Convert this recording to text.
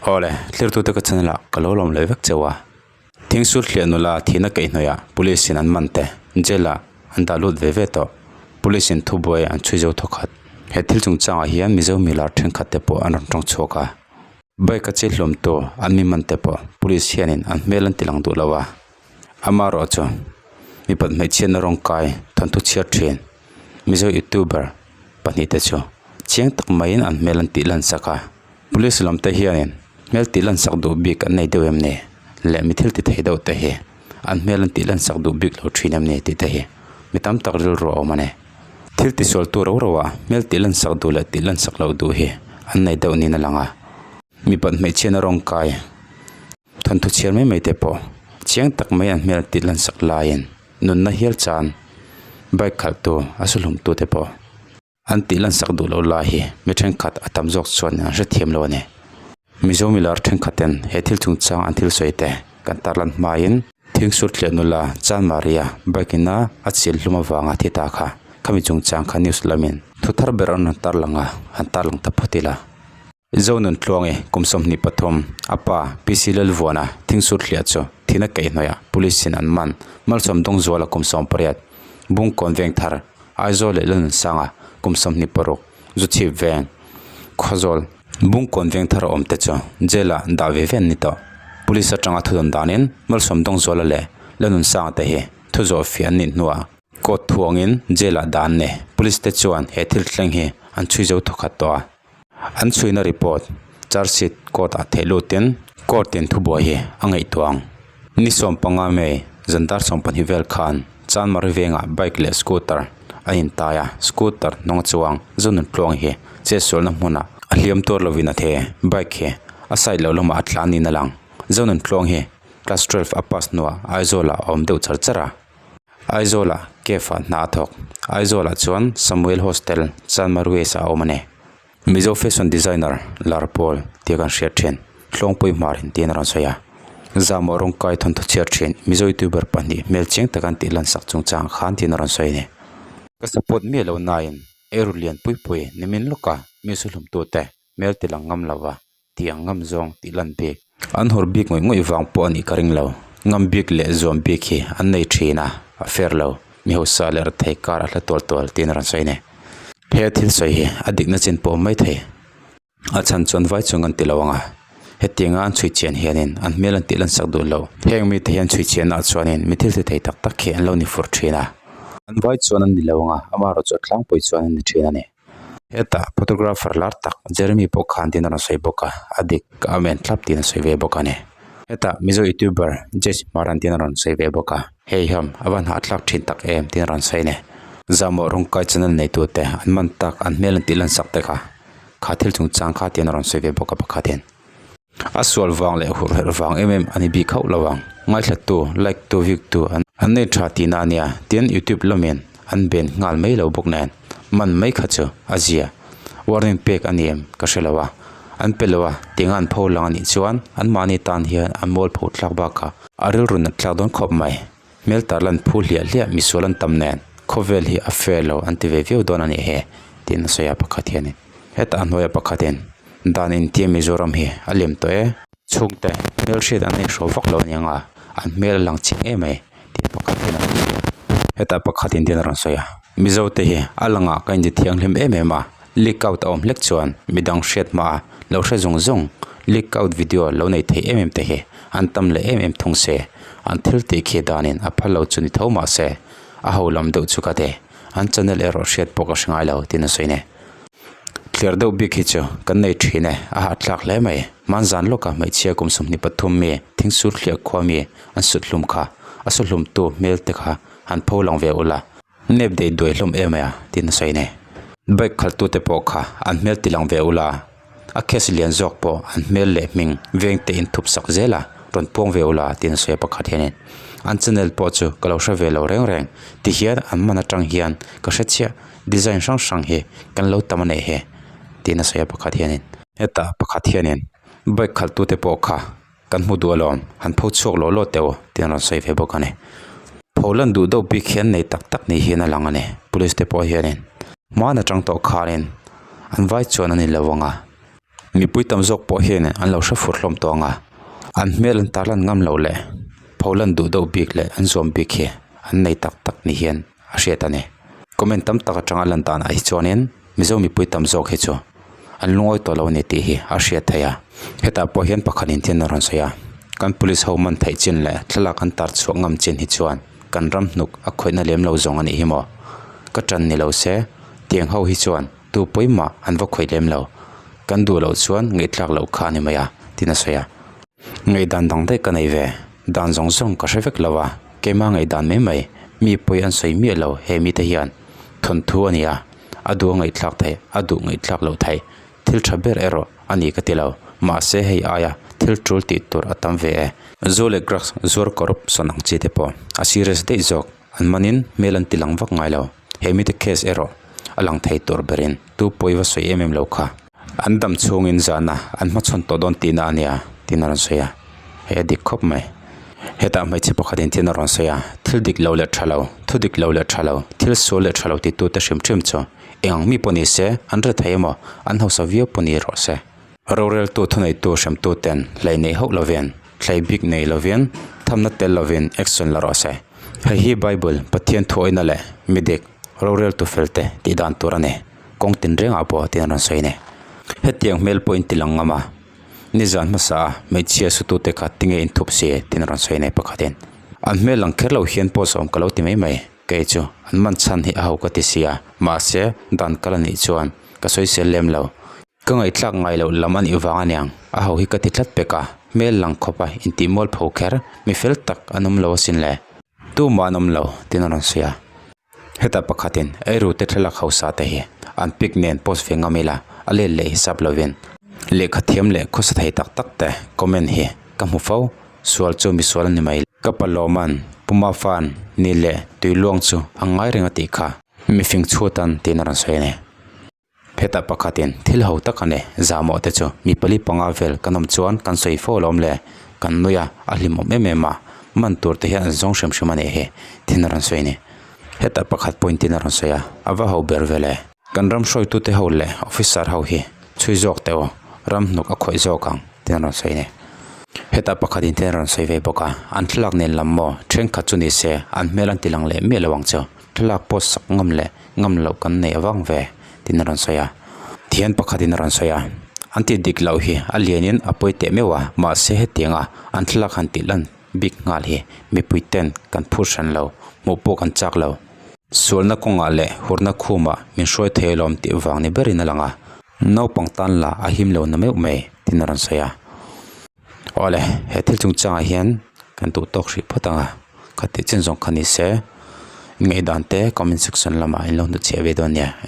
Awle, thlirtute ka channel ah ka lo lawm leh vek cheu a. Thingsur thliah nula thihna kaihhnawih ah police in an man te, jail ah an dah lut ve ve tawh. Police in thubuai an chhui zo thawkhat. He thil chungchangah hian Mizo milar thenkhat te pawh an rawn tawng chhuak a. Bike a chil hlawm tu an mi man te pawh police hianin an hmel an ti lang duh lo a. Amaherawh chu mipat hmeichhiatna rawng kai thawnthu chhiar thin Mizo youtuber pahnih te chu chiang tak maiin an hmel an tih lan sak a. Police lam te hianin hmel tih lan sak duh bik an nei deuh em ni? Leh mi thil ti thei deuh te hi an hmel an tih lan sak duh bik lo thin em ni tih te hi mi tam tak rilru a awm a ni. Thil tisual tu ro ro ah hmel tih lan sak duh leh tih lan sak loh duh hi an nei deuh niin a lang a. Mipat hmeichhiatna rawng kai thawnthu chhiar mai mai te pawh chiang tak mai an hmel tih lan sak laiin nunna hial chan bike khalh tu a su hlum tu te pawh an tih lan sak duh loh lai hi mi thenkhat a tam zawk chuan an hrethiam lo a ni. Mizo milar thenkhat ten he thil chungchang an thil sawi te kan tarlan hmain Thingsur thliah nula Chan Maria bike in a a chil hlum avanga thi ta kha khami chungchang kha news lamin thu thar ber an rawn tarlang a han tarlang ta phawt ila. Zonun Tluangi kum 23 a pa PC Lalvuana Thingsur thliah chu thihna kaihhnawih police in an man Malsawm Dawngzuala kum 18 Bungkawn Vengthar Aizawl leh Lalnunsanga kum 26 Zuchhip Veng Khawzawl Bungkawn Vengthar a awm te chu jail ah dah ve ve an ni tawh. Police atanga thudawn danin Malsawm Dawngzuala leh Lanunsanga te hi thu zawh fiah an nih hnuah court thuangin jail ah dah an ni. Police te chuan he thil thleng hi an chhui zo thawkhat tawh a. An chhuina report charge sheet court ah theih lutin court in thubuai hi a ngaihtuah ang. Ni 15 May zandar 12 vel khan Chanmari vengah bike leh scooter a intai a, scooter hnung chuang Zonun Tluang hi chetsualna hmunah a hliam tuar lovin a the. Bike hi a side loh lamah a tlan niin a lang. Zonun Tluang hi class 12 a pass hnuah Aizawl ah a awm deuh char char a. Aizawlah cafe ah hna a thawk. Aizawlah chuan Samuel Hostel, Chanmar West ah a awm a ni. Mizo fashion designer lar pawl tia kan hriat thin Hlawngpui Hmar in tiin a rawn sawi a. Zamawh rawng kai thawnthu chhiar thin Mizo youtuber pahnih hmel chiang taka an tih lan sak chungchang khan tiin a rawn sawi a ni. Ka support miah lo nain eiru lian pui pui nimin lawka mi su hlumtute hmel ti lang ngam lova tiang ngam zawng tih lan bik. An hawr bik ngawih ngawih vang pawh a nih ka ring lo. Ngam bik leh zuam bik hi an nei thin a, a fair lo. Mi hausa leh rethei kar a hla tual tual tiin a rawn sawi a ni. He thil sawi hi a dikna chin pawh mai thei. A chhan chuan vai chung an ti lo ang a, hetianga an chhui chian hianin an hmel an tih lan sak duh lo. Heng mite hian chhui chianah chuanin mi thil ti thei tak tak hi an lo ni fur thin a. An vai chuan an ni lo ang a, amaherawhchu a tlangpui chuan an ni thin a ni. Hetah photographer lar tak Jeremy pawh khan tin a rawn sawi bawk a, a dik ka amen thlap tiin a sawi ve bawk a ni. Hetah Mizo youtuber Jess Hmaran tin a rawn sawi ve bawk a, hei hian a va hnahthlak thin tak em tiin a rawn sawi a ni. Zamawh rawngkai channel neitu te an man tak an hmel an tih lan sak te kha kha thil chungchang kha tiin a rawn sawi ve bawk a pakhat hian. A sual vang leh hurherh vang em em a ni bik hauh lo ang. Ngaithla tu, like tu, view tu an an nei tha tihna a nia. Tin, YouTube lamin an ben nghal mai lo bawk nen man mai kha chu a zia. Warning pek a ni em ka hre lo a. An pe lo a, tinga an pho lang a nih chuan anmahni tan hian an mual pho thlak bakah a rilru nat thlak dawn khawp mai. Hmel tar lan phu hliah hliah misual an tam nen khawvel hi a fair lo an ti ve viau dawn a nih he tiin a sawi a pakhat hianin. Hetah a hnuaia pakhatin dan intia Mizoram hi a lem tawh e. Chhungte hmelhriat an inhrawl vak lo aniang a, an hmel a lang ching em mai tih pakhat hian a rawn sawi a. Hetah pakhatin tin a rawn sawi a, Mizote hi a langah ka inti thianghlim em em a, leak out a awm hlek chuan midang hriat hma a lo hre zung zung, leak out video lo nei thei em em te hi an tam leh em em thung se, an thil tih khi danin a phal lo chu ni tho mah se, a ho lam deuh chu ka ti, an channel erawh hriat pawh ka hre ngai lo tiin a sawi a ni. Thlir deuh bik hi chu kan nei thin e, a hahthlak hle mai. Hmanzan lawka hmeichhia kum 23 mi thingsur thliah khua mi an sut hlum kha, a su hlumtu hmel te kha han pho lang ve ula, nep dei duai hlawm em mai a tiin a sawi a ni. Bike khalhtute pawh kha an hmel ti lang ve ula, a case lian zawk pawh an hmel leh hming veng te in thup sak zel a, rawn puang ve ula tiin a sawi a pakhat hianin. An channel pawh chu ka lo hre ve lo reng reng, tihian an man atang hian ka hre chiah. Design hrang hrang hi kan lo tam a neih he tiin a sawi a pakhat hianin. Hetah pakhat hianin bike khalh tute pawh kha kan hmu duh alawm han pho chhuak lawh lawh teuh tih an rawn sawi ve bawk a ni. Pho lan duh deuh bik hi an nei tak tak ni hian a lang a ni police te pawh hianin hmaan atang tawh khanin an vai chuan an inlo ang a. Mipui tam zawk pawh hian an lo hre fur hlawm tawh ang a, an hmel an tarlan ngam loh leh pholan duh deuh bik leh an zuam bik hi an nei tak tak ni hian a hriat a ni. Comment tam tak atanga lan danah hi chuanin Mizo mipui tam zawk hi chu an lungawi tawh lo a ni tih hi a hriat theih a. Hetah pawh hian pakhat in thil a rawn sawi a, kan police ho man theih chin leh thlalak an tar chhuah ngam chin hi chuan kan ram hnuk a khawihna lem lo zawng a nih hi maw? Ka ṭan ni lo se, tiang ho hi chuan tu pawimah an va khawih lem lo. Kan duh loh chuan ngaihthlak loh kha a ni mai a, tiin a sawi a. Ngaihdan dang daih ka nei ve, dan zawng zawng ka hre vek lo a, keimah ngaihdan mai mai, mi pawi an sawi miah lo he mite hian thawnthu a ni a, a duh a ngaihthlak theih, a duh ngaihthlak loh theih, thil tha ber erawh a ni ka ti lo, mahse hei aia thil tul tih tur a tam ve e. Zu leh drugs zuar corruption ang chi te pawh a serious daih zawk, an manin hmel an ti lang vak ngai lo, he mite case erawh a lang thei tur berin tu pawi va sawi em em lo kha. An dam chhungin zana an hmachhawn tawh dawn tihna a nia tiin a rawn sawi a, hei a dik khawp mai. Hetah hmeichhe pakhatin thil a rawn sawi a, thil dik lo leh tha lo, thu dik lo leh tha lo, thil sual leh tha lo titute hrim hrim chu eng ang mi pawh ni se an hre thei emaw an hausa viau pawh ni rawh se. Roreltu thuneitu hremtu ten hlei nei hauh lovin, thlei bik nei lovin, thamna tel lovin action la rawh se. Hei hi Bible, Pathian thuawihna leh mi dik, roreltu felte tih dan tur a ni. Kawng tinrengah pawh tiin a rawn sawi a ni. Hetiang hmel pawh in ti lang ngam a, nizan hmasa a hmeichhia sutute kha tinge in thup si tiin a rawn sawi a ni pakhatin. An hmel lang kher lo hian pawh sawm ka lo ti mai mai, kei chu an man chhan hi a ho ka ti sia, mahse dan kal a nih chuan ka sawisel lem lo. Ka ngaihthlak ngai loh lam a nih vang aniang, a ho hi ka ti tlat pek a, hmel lang khawp a intih mual pho kher, mi fel tak an awm lo asin le. Tumah an awm lo tiin a rawn sawi a. Hetah pakhatin eirute thlalak hausa te hi an pic nen post ve ngam ila a let leh hisap lovin lehkha thiam leh khawsa thei tak tak te comment hi ka hmu fo, sual chu misual a ni mai. Ka pa lawman Puma fan ni leh tuiluang chu a ngai reng a tih kha mifing chhuatan tiin a rawn sawi a ni. Hetah pakhatin thil ho tak a ni, zahmawh te chu mi pali panga vel kan awm chuan kan sawi fo alawm le, kan nui a, a hlimawm em em a, man tur te hian an zawng hrim hrim a nih hi, thin a rawn sawi a ni. Hetah pakhat point in a rawn sawi a, a va ho ber vel e. Kan ram hruaitute ho leh officer ho hi chhui zawk teh aw, ram hnuk a khawih zawk ang, tin a rawn sawi a ni. Hetah pakhatin thil a rawn sawi ve bawk a, an thlalak nen lam maw, thenkhat chu ni se, an hmel an ti lang leh miah lo ang chu. Thlalak pawh sak ngam leh ngam loh kan neih avang ve tiin a rawn sawi a. Thian pakhatin a rawn sawi a, an tih dik loh hi a lianin a pawi teh meuh a, mahse hetianga an thlalak han tih lan bik nghal hi mipui ten kan phur hran lo, hmuh pawh kan chak lo. Sualna kawngah leh hurna khumah min hruai thei alawm tih vang ni berin a lang a, naupang tan lah a him lo na meuh mai tiin a rawn sawi a. Awle, he thil chungchangah hian kan duh tawk hrih phawt ang a, khatih chin zawng kha ni se, ngaihdan te comment section lamah in lo hnutchhiah ve dawn nia.